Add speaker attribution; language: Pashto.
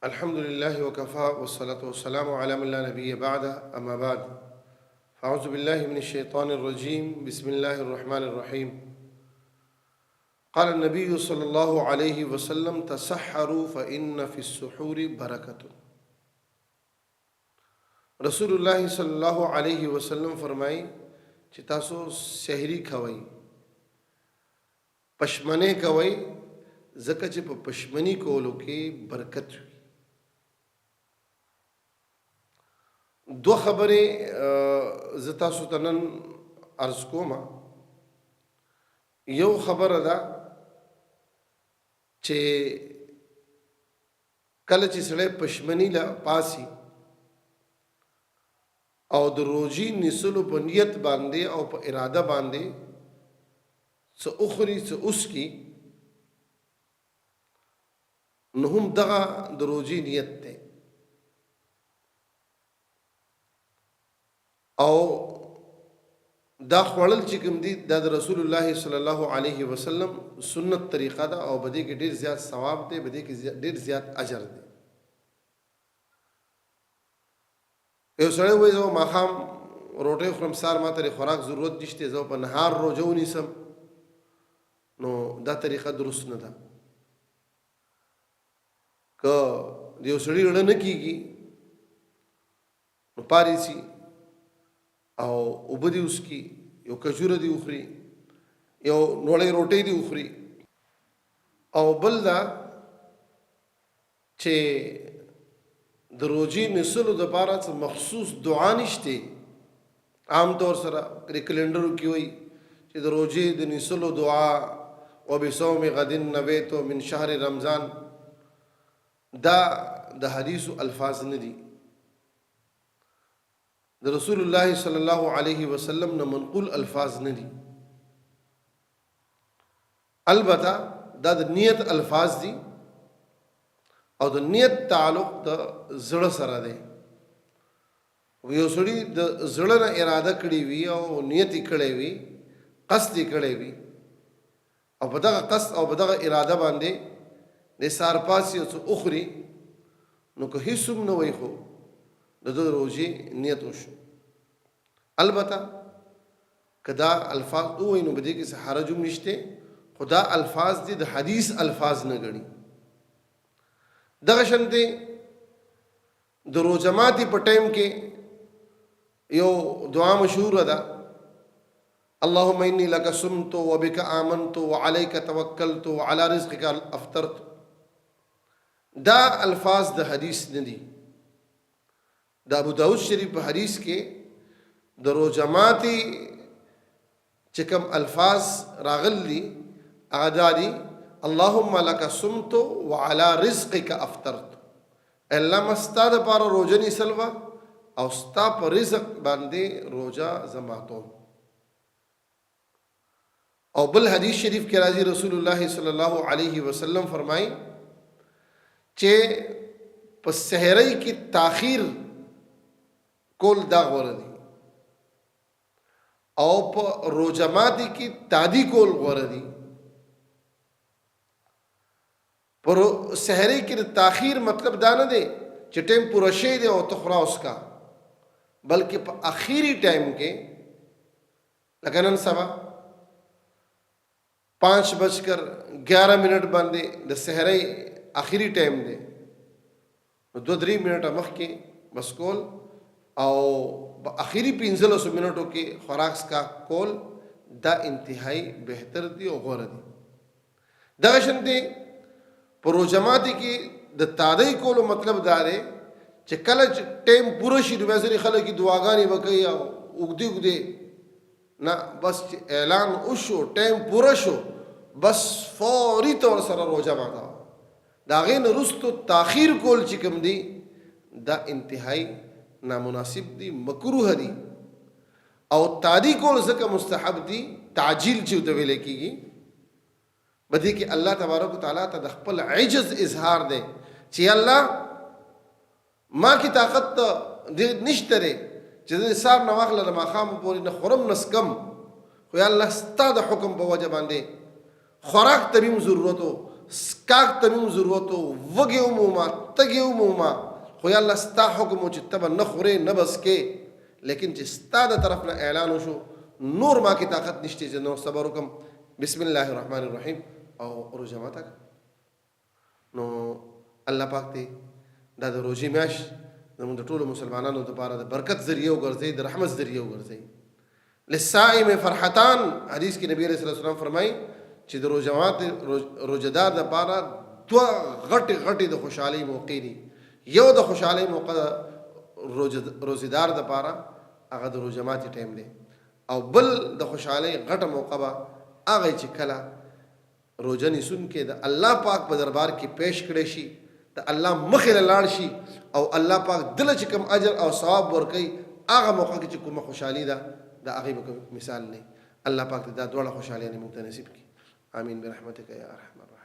Speaker 1: الحمد لله وكفى والصلاة والسلام على من لا نبي بعده أما بعد فأعوذ بالله من الشيطان الرجيم بسم الله الرحمن الرحيم قال النبي صلى الله عليه وسلم تسحروا فإن في السحور بركة رسول الله صلی الله علیه وسلم فرمایي چې تاسو سحری کوئ پشمنې کوئ ځکه چې په پشمنی کولو کې برکت وي. دوه خبرې زه تاسو ته نن عرض کوم. یو خبره ده چې کله چې سړی پشمنی لا پاسي او د روزي نیسلو په نیت باندې او په اراده باندې څه وخوري څه وڅکي نو هم دغه د روزي نیت دی. او دا خوړل چې کوم دي دا د رسول الله صلی الله علیه وسلم سنت طریقه ده او بده کې ډیر زیات ثواب دی، بده کې ډیر زیات اجر دی. یو سړی وایي زه ماښام روټۍ خورم، سهار ماته د خوراک ضرورت نشته، زه په نهار روژه ونیسم، نو دا طریقه درست نه ده. که د یو سړي ړه نه کېږي نو پارې سي او اوبه دې وڅکي، یو کجوره دې وخوري، یو نوړۍ روټۍ دې وخوري. او بل دا چې د روژې نیسلو دپاره څه مخصوص دعا نشته. عام طور سره د کلندرو کې وایي چې د روژې د نیسلو دعا وبصوم غد نویت من شهر رمضان، دا د حدیثو الفاظ نه دي، د رسول الله صلی الله علیه وسلم نه منقول الفاظ نه دي. البته دا د نیت الفاظ دي او د نیت تعلق د زړه سره دی. یو سړي د زړه نه اراده کړې وي او نیت یې کړی وي، قصد یې کړی وي، او په دغه قصد او په دغه اراده باندې د سهار پاڅي او څه وخوري، نو که هیڅ هم نه وایي خو د ده د روژې نیت وشو. البته که دا الفاظ ووایي نو په دې کې څه حرج هم نشته، خو دا الفاظ دې د حدیث الفاظ نه ګڼي. دغه شانتې د روژه ماتي په ټایم کې یو دعا مشهوره ده، اللهم انی لک صمت وبک آمنت وعلیک توکلت وعلى رزقک افطرت. دا الفاظ د حدیث نه دي. د ابو داود شریف په حدیث کې د روژه ماتي چې کوم الفاظ راغلي دي هغه دا دي، اللهم لک صمت وعلى رزقک افطرت. الله ما ستا دپاره روژه نیسل وه او ستا په رزق باندې روژه زه ماتوم. او بل حدیث شریف کې راځي رسول الله صلی الله علیه وسلم فرمایي چې په سحرۍ کې تاخير کول دا غوره دي او په روژه ماتي کې تعدی کول غوره دي. پر سحرۍ کې د تاخير مطلب دا نه دی چې ټایم پوره شوی دی او ته خوره اوس کا، بلکې په اخیری ټایم کې لکه نن سبا 5:11 باندې د سحرۍ اخیری ټایم دی، نو 2-3 منټه مخکې بس کول او په اخیری 15 منټو کې خوراک څښاک کول دا انتهایی بهتر دی او غوره دی. دغه شان دی په روژه ماتي کې د تادۍ کولو مطلب دا دی چې کله چې ټایم پوره شي نو بیا ځینې خلک دعاګانې به کوي او اوږدې اوږدې نه، بس چې اعلان وشو ټایم پوره شو بس فوري طور سره روژه ماته. د هغې نه وروسته تاخیر کول چې کوم دی دا انتهایی نامناسب دی، مکروه دی. او تادی کول ځکه مستحب دی، تعجیل چې ورته ویل کېږي، په دې کې الله تبارک وتعالی ته د خپل عجز اظهار دی چې الله ما کې طاقت ته دې نشته دی چې زه سهار نه واخله د ماښام پورې نه خورم نه څکم، خو یا الله ستا د حکم په وجه باندې خوراک ته هم ضرورت و، سکاک ته مې ضرورت و، وږی هم وم، تږی هم وم، خو یا الله ستا حکم و چې ته به نه خورې نه به څکې، لیکن چې ستا د طرف نه اعلان وشو نور ما کې طاقت نشته چې نور صبر وکم، بسم الله الرحمن الرحیم او روژه ماته کړه. نو الله پاک دې دا د روژې میاشت زموږ د ټولو مسلمانانو لپاره د برکت ذریعه وګرځي، د رحمت ذریعه وګرځي. للصائم فرحتان، حدیث کې نبی علیہ الصلوۃ والسلام فرمایي چې د روژه روژهدار لپاره دوه غټې غټې د خوشحالۍ موقع دي. یو د خوشحالۍ موقع روزیدار لپاره هغه د روژه ماتي ټایم دی، او بل د خوشحالۍ غټه موقع به هغه چې کله روژه نیسونکی د الله پاک په دربار کې پیش کړی شي، د الله مخې له لاړ شي او الله پاک دله چې کوم اجر او ثواب ورکوي، هغه موقع کې چې کومه خوشحالي ده د هغې به کوم مثال نه. الله پاک دې دا دواړه خوشحالیانې موږ ته نصیب کړي. آمین برحمتک یا ارحم الراحمین.